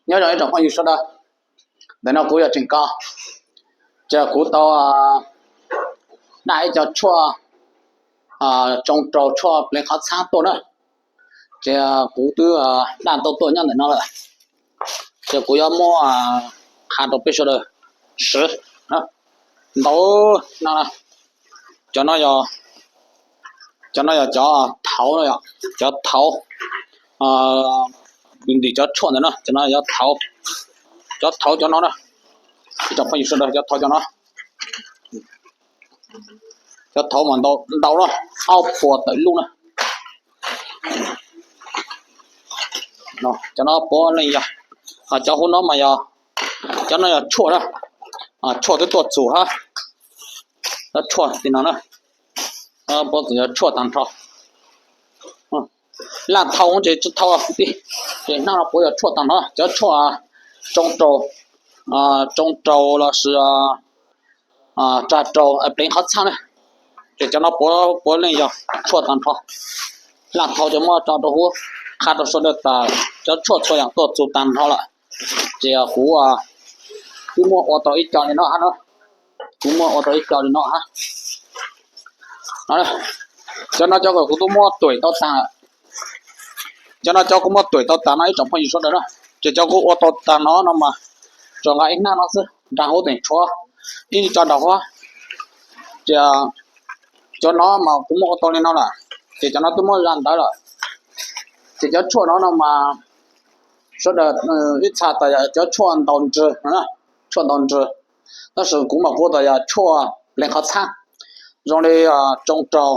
Nyob zoo ib tsoom phooj ywg sawv daws, ntawm no kuv yog Tseem Kos. Ces kuv tau daj ib co tshuaj tsoo rau tshuaj pleev qhov txhaab tuaj na. Ces kuv twb daj ntau tuaj nyob ntawm no lawm, ces kuv yuav muab qha rau peb sawv daws swv ntau no. Cov no, cov no yog cov thauv, cov thauv ntim cov tshuaj ntawm no, cov no yog thauv, cov thauv cov no na. Ib tsoom phooj ywg sawv daws, cov thauv cov no, cov thauv mas ntau ntau na, ob puas tawm lub na. Cov no puav leej yog, cov hauv no mas yog, cov no yog tshuaj na, tshuaj twb tuaj txug hab, cov tshuaj tim no na, puav leej yog tshuaj tag nrho. Laj thau ces tsis thau kwv tij, ces hnab no puav yog tshuaj tag nrho, cov tshuaj tsoo rau, tsoo rau lossis tsa rau pleev qhov txhaab na. Ces cov no puav leej yog tshuaj tag nrho. Laj thau ces muab tso rau huv, qha rau sawv daws tas cov tshuaj txhua yaam tuaj txug tag nrho lawm. Ces kuv twb muab ua tau ib co li no hab na, kuv muab ua tau ib co li no hab. Cov no cov kuv twb muab tuam tau tag, cov no cov kuv muab tuam tau tag no ib tsoom phooj ywg sawv daws na. Ces cov kuv ua tau tag no no mas tsuas nqa ib hnab no xwb, nraag huv teem tshuav ib co nraag huv. Ces cov no mas kuv muab ua tau li no lawm, ces cov no twb muab zaj ntawd lawm. Ces cov tshuaj no no mas sawv daws ib txha tas yog cov tshuaj ntaus ntswg, tshuaj ntaus ntswg, tab sis kuv mas kuv tas yog tshuaj pleev qhov txhaab, zoo li tsoo rau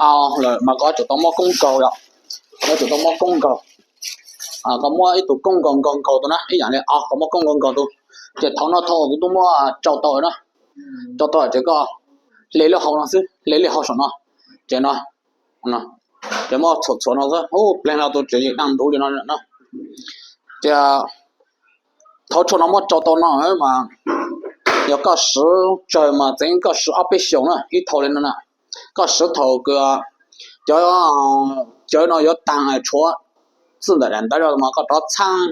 au lawm mas koj tsum tau muab koob nkaug, koj tsum tau muab koob nkaug, koj muab ib tug koob nkaug nkaug nkaug tus na, ib yaam li au koj muab koob nkaug nkaug tus. Ces thaum no thaum kuv twb muab tsau tau na, tsau tau ces koj hle lub hau no xwb, hle lub hau saum no, ces no, ces muab txhuam txhuam no xwb, pleev hlo tus ces yeej daj ntuv li no na. Ces thaum tshuaj no muab tsau tau no mas yog koj swv tsawg mas txeev koj swv ob peb xyoos na ib thaum li no na. Koj swv thaum kws cov cawv no yuav taag tshuav txij ntawm daim ntawv mas koj rov txhaab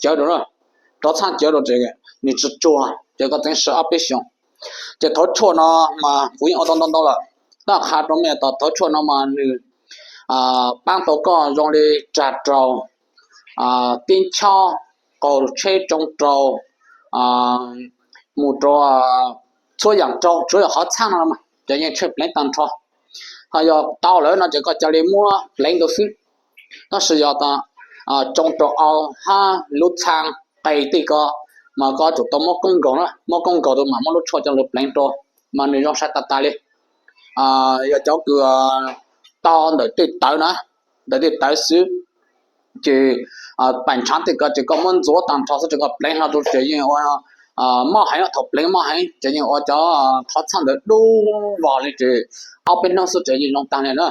cawv rau, rov txhaab cawv rau ces nws tsis tsuag ces koj txeev swv ob peb xyoos. Ces thaum tshuaj no mas kuv yeej ua tau ntau ntau lawm, tab qha rau mej tas thaum tshuaj no mas nws paab tau koj zoo li tsa rau, tib chob, qaug tsheb, tsoo rau, mus rau txhua yaam rau tsuav yog qhov txhaab no ces yeej tsheej pleev tag nrho. Ho yog tau lawm no ces koj ca li muab pleev ntawd xwb. Tab sis yog tas tsoo rau au hab lub txhaa qe tej ko mas koj tsum tau muab koob nkaus na, muab koob nkaus tus mam muab lub tshuaj coj lug pleev rau mas nws zoo sai tas tas li. Yog cov kws tau ntawm tej tawv na, ntawm tej tawv xwb ces paam ntshav tej ko ces koj muab ntxuav tag nrho xwb ces koj pleev hlo rau ces yeej ua mob heev, thaum pleev mob heev ces yeej ua cov qhov txhab ntawd dub vog li ces ob peb hnub xwb ces yeej zoo tag li na.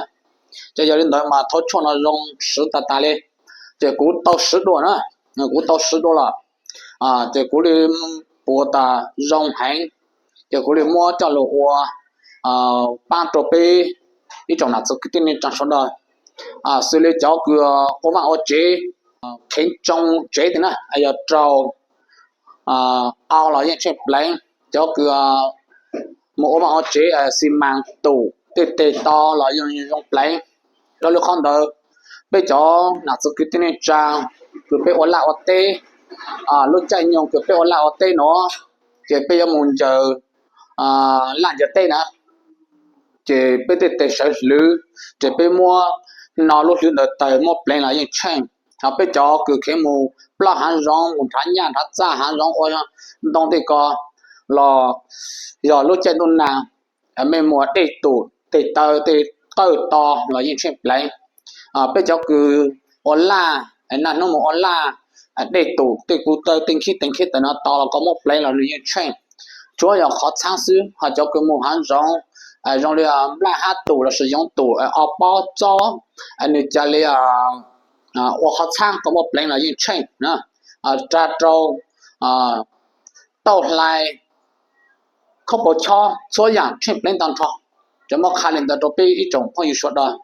Ces yog li ntawd mas thaum tshuaj no zoo swv tas tas li, ces kuv tau swv dua na, kuv tau swv dua lawm, ces kuv li puas tas zoo heev, ces kuv li muab coj lug ua paab rau peb ib tsoom nam txiv kwv tij neej tsaa sawv daws, xws li cov kws ua vaaj ua tsev, kheev tsoo tsev tej na, yog rau au los yeej tsheej pleev, cov kws mus ua vaaj ua tsev xi maas tum tej teg to los yeej zoo pleev. Dlua li qhov ntawd, peb cov nam txiv kwv tij neej tsaa kws peb ua laj ua teb, lub caij nyoog kws peb ua laj ua teb nuav, ces peb yuav mus ncaws laj ncaws teb na, ces peb tej teg sawv hlwv, ces peb muab no lub hlwv ntawd tawg muab pleev los yeej tsheej. Ho peb cov kws kheev mus plob haav zoov, mus nrhav nyaj nrhav txaj haav zoov ua ntoo tej ko los yog lub caij ntuj nag, mej mus dej tum tej taw tej qawj to los yeej tsheej pleev. Peb cov kws ua laj, naj hnub mus ua laj, dej tum tej kuv taw tej nkhib tej nkhib taw no to los koj muab pleev los nws yeej tsheej. Tsuav yog qhov txhaab xwb, ho cov kws mus haav zoov, zoo li nplaj hab tum lossis yoov tum, o pob txob, nws ca li ua qhov txhaab koj muab pleev los yeej tsheej. Rag rau, tauj hlais, khaub paus chob, txhua yaam tsheej pleev tag nrho. Ces muab qha li ntawd rau peb ib tsoom phooj ywg sawv daws.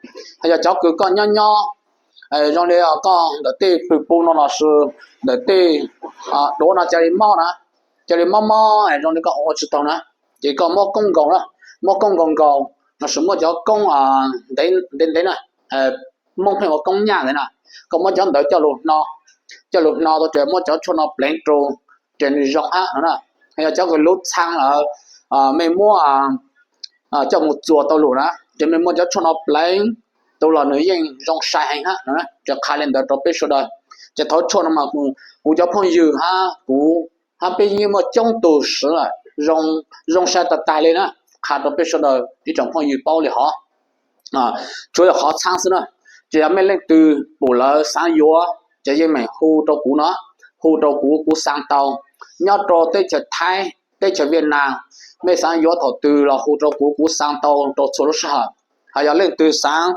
Ho yog cov kws koj nyob nyob zoo li koj ntawm tej pw pub no los sis ntawm tej duav no cia li mob na, cia li mob mob zoo li koj ua tsis taus na, ces koj muab koob nkaus na, muab koob nkaus nkaus los sis muab cov koob ntev ntev na, Hmoob pheej ua koob nyaj ntawd na, koj muab cov ntawd coj lug hno, coj lug hno tau ces muab cov tshuaj no pleev rau ces nws zoo hab no na. Yog cov kws lub txhaa lawm, mej muab coj mus txuas tau lug na ces mej muab cov tshuaj no pleev rau los nws yeej zoo sai heev hab no na. Ces qha li ntawd rau peb sawv daws. Ces thaum tshuaj no mas kuv cov phooj ywg hab kuv hab peb yeej muaj coob tug swv zoo sai tag tag li na. Qha rau peb sawv daws ib tsoom phooj ywg paub li hov, tsuav yog qhov txhaab xwb na. Ces yog mej leej twg pum lawv xaav yuav ces yeej meem hu rau kuv no, hu rau kuv, kuv xaa tau. Nyob rau teb chaws Thaib, teb chaws Viaj Nam, mej xaav yuav thaum twg los hu rau kuv, kuv xaa tau rau txhua lub sij hawm. Hos yog leej twg xaav,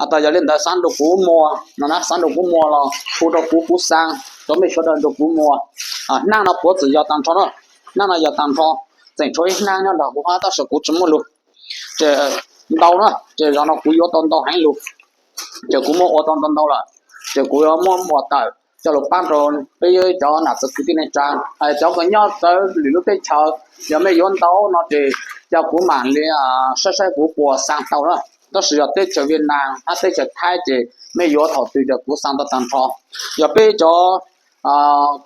tas yog li ntawd xaav nrug kuv muag no na, xaav nrug kuv muag los hu rau kuv, kuv xaa rau mej sawv daws nrug kuv muag. Hnaab no puav txwm yog tag nrho na, hnaab no yog tag nrho, tseem tshuav ib hnaab nyob nrog kuv hab tab sis kuv tsis muaj lug. Ces ntau na, ces zaum no kuv yuav tau ntau heev lug, ces kuv muab ua tau ntau ntau lawm, ces kuv yuav muab muag tawm coj lug paab rau peb cov nam txiv kwv tij neej tsaa. Cov kws nyob rawv lwm lub teb chaws, yog mej yuav ntau no ces yog kuv mam li saib saib kuv puas xaa tau na. Tab sis yog teb chaws Viaj Nam hab teb chaws Thaib ces mej yuav thaum twg ces kuv xaa tau tag nrho. Yog peb cov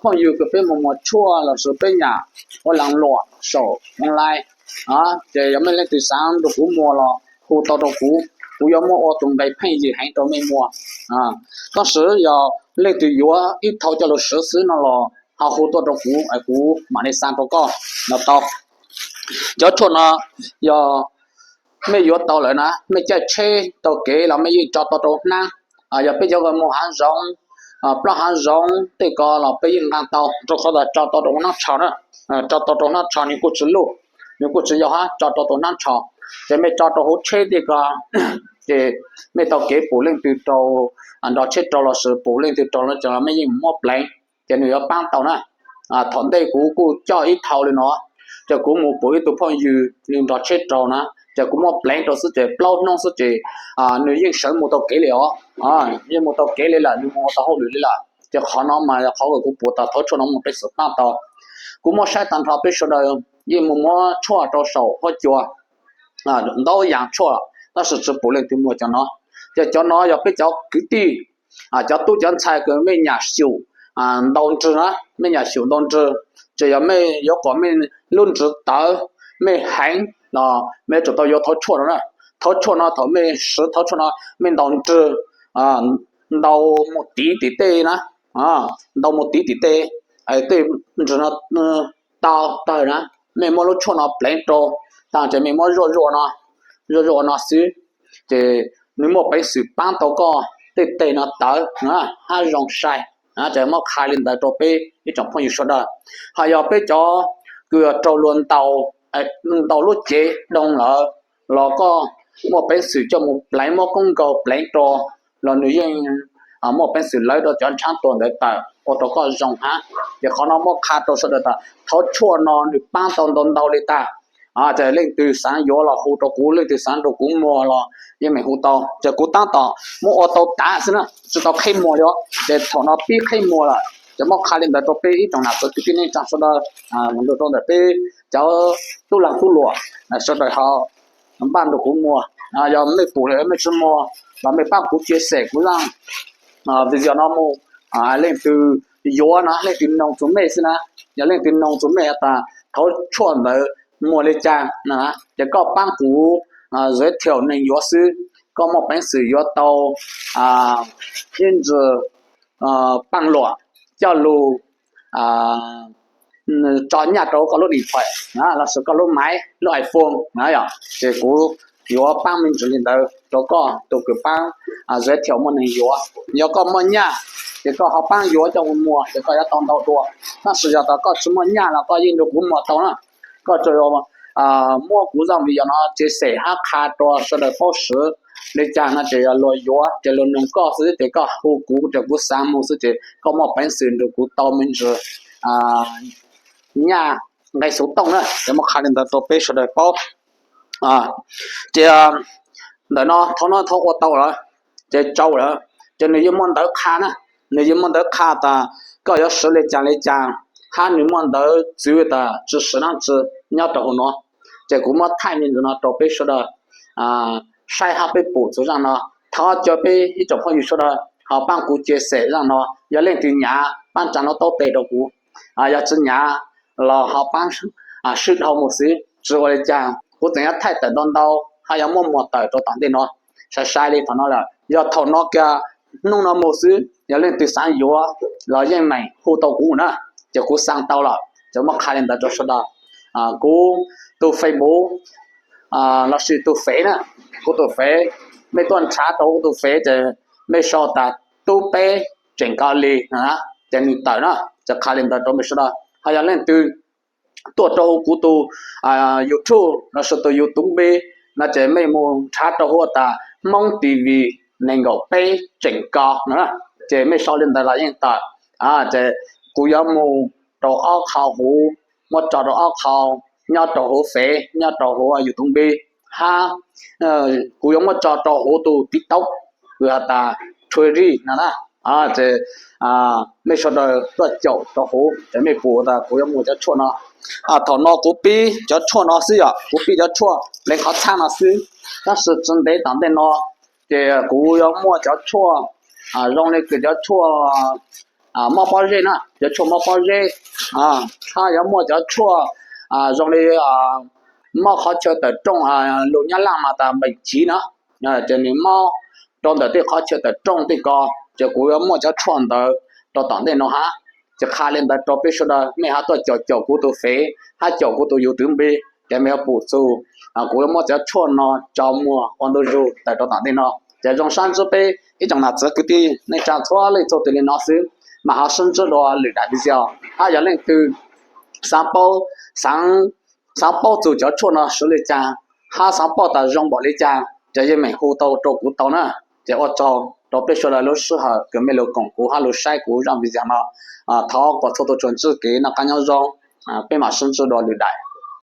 phooj ywg kws peb mus muag tshuaj los sis peb nyam ua laag luam saum online, ces yog mej leej twg xaav nrug kuv muag los hu tau rau kuv, kuv yuav muab ua tus nqe pheej yig heev rau mej muag. Tab sis yog leej twg yuav ib thau coj lug swv xwb no los ho hu tuaj rau kuv, kuv mam li xaa rau koj no tau. Cov tshuaj no yog mej yuav tau lawm na, mej caij tsheb taug kev los mej yeej tso tau rau hnaab. Yog peb cov kws mus haav zoov, plaub haav zoov tej ko los peb yeej nqaa tau, rau qhov tas tso tau rau hnaab tsho na, tso tau rau hnaab tsho nws kuj tsis luj, nws kuj tsis yau hab, tso rau tus hnaab tsho. Ces mej tso rau hauv tsheb tej ko, ces mej taug kev pum leej twg rau, nrog tsheb rau los sis pum leej twg rau no ces los mej yeej muab pleev, ces nws yuav paab tau na. Thaum ntej kuv kuj coj ib thau li no, ces kuv mus pum ib tug phooj ywg nws nrog tsheb rau na, ces kuv muab pleev rau xwb ces plaub hnub xwb ces nws yeej sawv mus taug kev li os, yeej mus taug kev li lawm, nws mus ua tau hauj lwm li lawm. Ces qhov no mas yog qhov uas kuv pum tas thaum tshuaj no muaj peev xwm paab tau. Kuv muab saib tag nrho peb sawv daws yeej mus muab tshuaj rau saum huab cua ntau yaam tshuaj, tab sis tsis pum leej twg muag cov no. Ces cov no yog peb cov kwv tij, cov tub cov ntxhais kws mej nyam xyum ntau nrwg na, mej nyam xyum ntau nrwg, ces yog mej yuav kom mej lub ntsws tawv, mej heev los mej yuav tsum tau yuav thaum tshuaj no na. Thaum tshuaj no, thaum mej swv thaum tshuaj no mej ntaus nrwg ntaus mus tiv tim tej na, ntaus mus tiv tim tej, tej ntsws no tau tawg na, mej muab lub tshuaj no pleev rau, tas ces mej muab zuaj zuaj no, zuaj zuaj ua no xwb, ces nws muaj peev xwm paab tau koj tej teg no tawv hab zoo sai. Ces muab qha li ntawd rau peb ib tsoom phooj ywg sawv daws. Hos yog peb cov kws raug luag ntaus lub cev doo lawm los koj muaj peev xwm coj mus pleev, muab koob nkaus pleev rau los nws yeej muaj peev xwm lawv rau cov ntshav tuag ntawd tawm ua rau koj zoo hab. Ces qhov no muab qha rau sawv daws tas thaum tshuaj no nws paab tau ntau ntau li tag. Ces leej twg xaav yuav los hu rau kuv, leej twg xaav nrug kuv muag los yeej meem hu tau. Ces kuv tab tom muab ua tau tav xwb na, tsis tau qheb muag li os. Ces thaum no pib qheb muag lawm, ces muab qha li ntawd rau peb ib tsoom nam txiv kwv tij neej tsaa sawv daws, rau ntawm peb cov tub laag tub luam sawv daws ho npaj nrug kuv muag. Yog mej pum lawm mej tsis muag los mej paab kuv cia xem kuv zaaj video no mus, leej twg yuav na, leej twg noog txug mej xwb na. Yog leej twg noog txug mej tas thaum tshuaj ntawd muag li cas, ces koj paab kuv giới thiệu neeg yuav xwb, koj muaj peev xwm yuav tau ib ntsws paaj luam coj lug tso nyaj rau koj lub điện thoại lossis koj lub maiv, lub iPhone na yom. Ces kuv yuav paab me ntsis li ntawd rau koj tus kws paab giới thiệu muaj neeg yuav. Yog koj muaj nyaj ces koj ho paab yuav coj kuv muag ces koj yuav tau ntau dua. Tab sis yog tas koj tsis muaj nyaj los koj yeej nrug kuv muag tau na. Koj tsuas muab kuv zaj video no chia sẻ hab qha rau sawv daws paub swv li cas no ces yog luag yuav ces luag noog koj xwb ces koj hu kuv ces kuv xav mus xwb ces koj muaj peev xwm nrug kuv tau me ntsis nyaj nqe xuv tooj na. Ces muab qha li ntawd rau peb sawv daws paub. Ces ntawm no thaum no thaum ua tau lawm ces tsau lawm, ces nws yeej muaj ntawv qha na, nws yeej muaj ntawv qha tas koj yuav siv li cas li cas, hab nws muaj ntawv txwv tas tsi siv dlaab tsi nyob rau hauv no. Ces kuv muab thaij me ntsis no rau peb sawv daws saib hab peb pum txug zaaj no. Thov cov peb ib tsoom phooj ywg sawv daws ho paab kuv cia xem zaaj no, yog leej twg nyav paab tsa nub taub tes rau kuv, yog tsi nyav los ho paab swb dhau mus xwb, tsi ua li cas kuv tseem yuav thaij tawm ntau ntau hab yuav muaj muag tawm rau tom ntej no. Sai sai li thaum no lawm, yog thaum no kiag hnub no mus xwb, yog leej twg xaav yuav los yeej meem hu tau kuv na, ces kuv xaa tau lawm ces muab qha li ntawd rau sawv daws. Kuv tus Facebook lossis tus fev na, kuv tus fev, mej tuaj nrhav rau kuv tus fev ces mej sau tas Tub Peb Tseem Kos Lis ces nws tawm na, ces qha li ntawd rau mej sawv daws. Ho yog leej twg tuaj rau kuv tus YouTube lossis tus YouTube npe no ces mej mus nrhav rau huv tas Hmoob TV nees nkaum peb Tseem Kos no, ces mej sau li ntawd los yeej tawm. Ces kuv yuav mus rau ob qho huv, muab tso rau ob qho, nyob rau huv fev, nyob rau huv YouTube npe, hab kuv yuav muab tso rau huv tus TikTok, kws has tas Tshua Ri no na. Ces mej sawv daws tuaj caum rau huv ces mej pum tas kuv yuav muag cov tshuaj no. Thaum no kuv pib cov tshuaj no xwb yom, kuv pib cov tshuaj le qhov txhaab no xwb, tab sis tsi ntev tom ntej no ces kuv yuav muaj cov tshuaj zoo li kws cov tshuaj mob pob zeb na, cov tshuaj mob pob zeb, hab yuav muaj cov tshuaj zoo li mob qhov chaw tawm rooj, lus Nyab Laj mas tas npeem chiv na, ces nws mob rau ntawm tej qhov chaw tawm rooj tej ko, ces kuv yuav muaj cov tshuaj ntawd rau tom ntej no hab. Ces qha li ntawd rau peb sawv daws, mej hab tuaj caum caum kuv tus fev hab caum kuv tus YouTube npe, ces mej yuav pum txug kuv yuav muab cov tshuaj no tso muag ua ntu zug tawm rau tom ntej no. Ces zoo sab ntsib peb ib tsoom nam txiv kwv tij neej tsa txhua leej txhua tus li no xwb, mam ho sib ntsib dua lwm daim video. Hab yog leej twg xaav paub, xaav paub txug cov tshuaj no siv li cas, hab xaav paub tas zoo npaum li cas ces yeej meem hu tau rau kuv tau na. Ces ua tsaug rau peb sawv daws lub sij hawm kws mej lug koom kuv hab lug saib kuv zaj video no. Thov kom txhua tus tsuas ntsib kev noj qab nyob zoo, peb mam sib ntsib dua lwm daim.